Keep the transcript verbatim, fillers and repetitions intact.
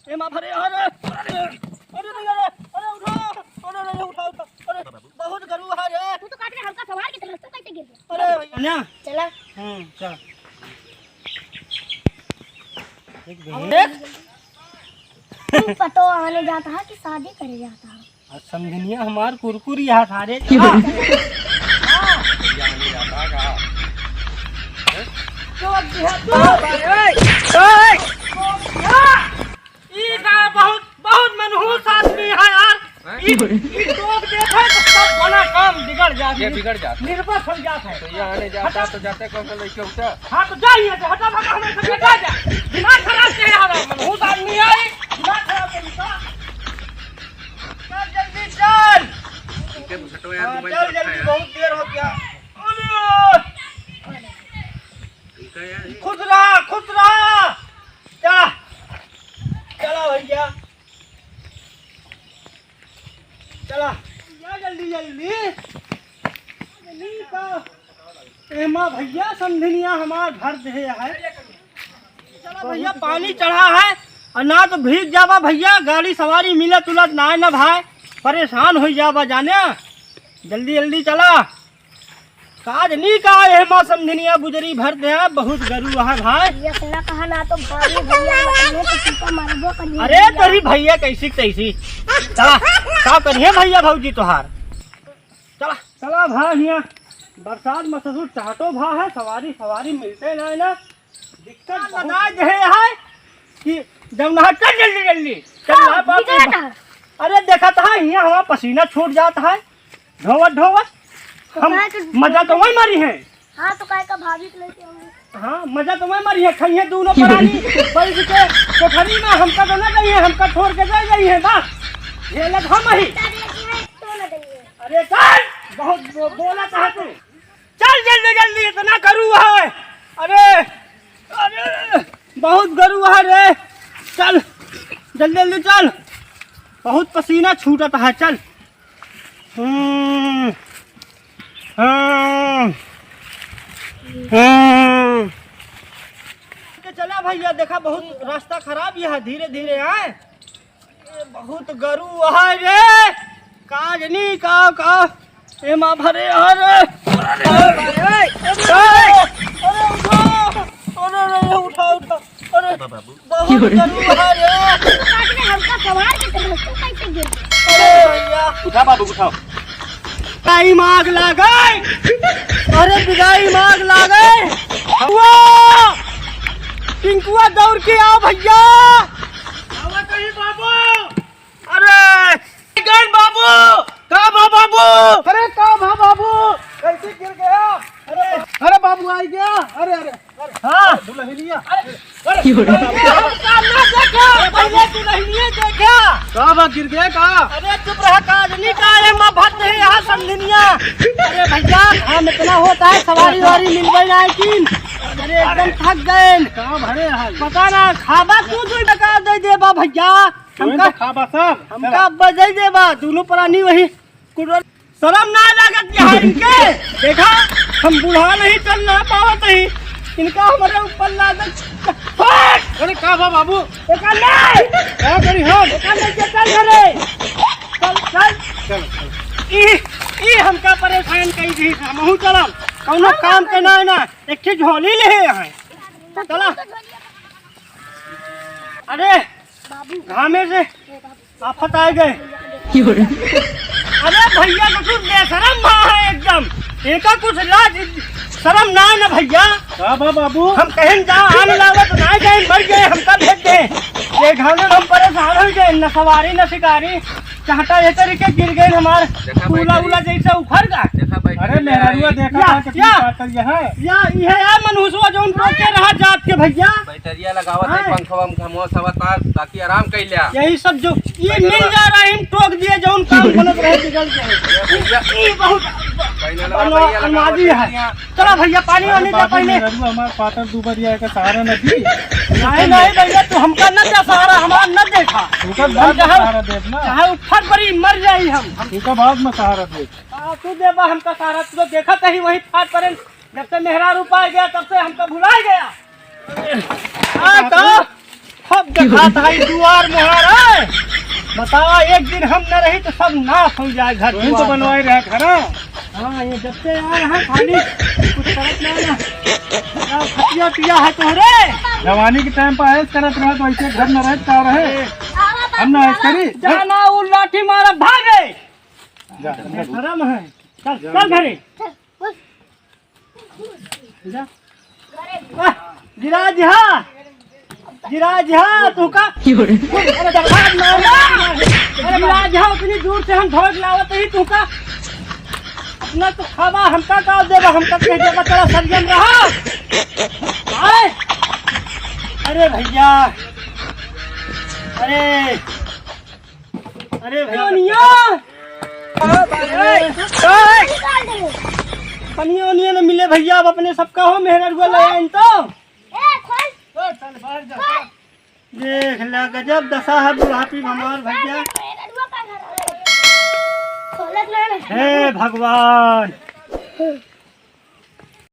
ए माँ, अरे, अरे, अरे, अरे, नहीं, अरे, अरे, उठा, अरे, अरे, उठा, उठा, अरे, बहुत गरू है रे। तू तो काट के हमका सवार की तरह से कैसे गिर गया? अरे भैया। ना। चला। हम्म, चल। देख। तू पतो आने जाता है कि शादी करे जाता है? आ, समझनिया हमार कुरकुरी हाथ हारे। क्यों? हाँ। हाँ। भैया आने जाता है कहाँ? हैं? तो अब दिया तो। ओए, ओए। ई का बहुत, बहुत मनहूस आदमी है यार। हैं? ई, ई लोग देखे तो सब बड़ा काम बिगड़ जात है। ये बिगड़ जात है। निर्बस हो जात है। तो ये आने जाता तो जाते कौन सा लड़के उठा? हाँ, तो जा यहाँ से, हटा, भगा, हमें से हटा जा। दिमाग खराब किया है यार, मनहूस आदमी है, दिमाग खराब है इसका। चल, जल्दी चल। इनके बुसटो यार, हाँ, मोबाइल चल, पर जल्दी, है। बहुत देर हो गया। अरे! इनका यार, ये खुश रहा, खुश रहा। चला, चला भैया, चला, या जल्दी, जल्दी, जल्दी का। एमा भैया समझनिया हमार भर दे है। चला भैया, पानी चढ़ा है, और ना तो भीग जाबा भैया, गाड़ी सवारी मिलत उलत ना है ना भाई, परेशान हो जाबा जाने। जल्दी जल्दी चला। काज नी का है माँ समझनिया बुजरी भर दे, बहुत गरू है भाई। ये सुना कहा ना तो भाई भैया, मतलब तो तुमको मारबो कर दिया अरे भैया। तेरी भैया कैसी तैसी। चला, का करिए भैया भौजी तोहार। चला, चला भाई हियाँ। बरसात में ससुर चाटो भा है, सवारी, सवारी मिलते ना है ना। दिक्कत बहुत बता दे है कि जब नहा चल जल्दी जल्दी। चल हाँ, ना बाप रे। अरे देखत है, हियाँ हमार पसीना छूट जात है। ढोवत, ढोवत। तो हम काहे के मजा तो वही मारी है। हाँ, तो काहे का भाभी के लेके आऊंगी? हाँ, मजा तो वही मारी है। खइहे दोनों परानी बैठ के कोठरी में, हमका तो ना गई है, हमका छोड़ के दे गई है, बस। ये लग हम ही। तो ना देंगे। अरे चल, बहुत बो-, बोला चाहे तू। चल जल्दी जल्दी, इतना करू है। अरे, अरे, बहुत गरू है रे। चल, जल्दी जल्दी चल, बहुत पसीना छूटत है। चल। हम्म, हम्म, हम्म। चला भैया, देखा बहुत रास्ता खराब यह है, धीरे धीरे आए। ए, बहुत गरू है रे। काज नी का, का। ए माँ भरे, अरे। अरे, अरे, अरे, अरे, उठा। अरे, अरे, उठा, उठा। अरे, बाबू। बहुत गरू है रे। काट के हमका सवार के तरह से कैसे गिर गया? अरे भैया। उठा बाबू, उठाओ। टाइम आग लागे। अरे, बिगाई में आग लागे। हुआ। टिंकुआ दौड़ के आओ भैया। आवा कहीं बाबू। अरे, गन बाबू, का भा बाबू? अरे, का भा बाबू? कैसे गिर गया? अरे, अरे बाबू, आई गया। अरे, अरे, अरे, हाँ। दुल्हनिया। अरे, अरे, अरे, हम काम ना देखा, पहले दुल्हनिया देखा। का बा, गिर गया का? अरे, चुप रहा, का आदमी का है, माँ भर दे यहाँ समझनिया। अरे भैया, हम इतना होता है, सवारी वारी मिलबे ना, लेकिन अरे, एकदम थक गए। का भरे हाल? पता ना, खाबा तू दू टका दे देबा भैया। हमका, हमका बजाई देबा, दोनों प्राणी वही कुडोर। शर्म ना लागत यहाँ इनके? देखा, हम बूढ़ा नहीं, चल ना पावत ही, इनका हमारे ऊपर लादत। हट! अरे का बा बाबू? एका नहीं! का करी हम? एका नहीं के चल घरे। चल, चल। चल, चल। ई, ई हमका परेशान कई दी, हमहू चलम। कौनो काम के ना है ना, एक ठे झोली ले हैं। चला। अरे, घामे से आफत आ गए। अरे भैया, तो तू बेशरम भा है एकदम। एका कुछ लाज शरम ना है ना भैया। का बा बाबू? हम कहें जा आन लावत ना गए, मर गए, हमका भेज दे। ये घामे में हम परेशान हो गए, न सवारी न शिकारी। चाहता ये तरीके गिर गए हमार, देखा बैठा उला, उला जैसा उखड़ गया। देखा बैठा अरे मेहरुआ देखा या, था कितनी या। ताकत ये है। या, ये है यार मनहूसवा जौन टोके रहा जात के भैया। बैटरिया लगावत है, हाँ। पंखवा में घमवा सवा तार, ताकि आराम कर लिया। यही सब जो ये बैनरवा मिल जा रहा है, हम टोक दिए, जौन काम बनत रहे बिगड़ गए। ये भैया, ये बहुत बैनरवा अनवा-, भैया लगावत अनवाजी है है। भैया। चला भैया, पानी अरे वानी दे बाबू, पहले। मेहरुआ हमार पातर दुबरिया के सहारा न दी। नहीं, नहीं भैया, तू हमका न दे सहारा, हमार न देखा। ओकर हम बाद में चाहे, सहारा देब ना। चाहे ऊपर परी मर जाई हम। हम ओकर बाद में सहारा देब। आ, तू देबा हमका सहारा, तू तो देखत ही वही फाट परे, जब से मेहरारू पाए गया, तब से हमका भुला गया। आ, तो सब देखात है दुआर मोहार है। बतावा, एक दिन हम न रही तो सब नाश हो जाए घर वही तो दुआर। बनवाए रहे घर। हाँ, ये जब से आए हैं खाली कुछ करत ना ना। क्या खटिया पिया है तोहरे? जवानी के टाइम पर ऐश करत रहे तो ऐसे घर में रहत का रहे? हम ना ऐश करी। जाना वो लाठी मारा भागे। जा, जा। शर्म है। चल, चल घरे। जा। आह, गिरा दिहा। गिरा दिहा, तू का? अरे, बर्बाद ना हो। अरे, गिरा दिहा, उतनी दूर से हम धोइक लावत ही, तू का? अपना तो खावा, हमका का देबा, हमका कह देबा, तेरा संयम रहा। आए। अरे भैया। अरे। अरे भैया। पनिया। अरे, पनिया ओनिया न मिले भैया, अब अपने सबका हो मेहनत हुआ ले आइन तो। देख ला गजब दशा है बुढ़ापी में हमार भैया। हे भगवान।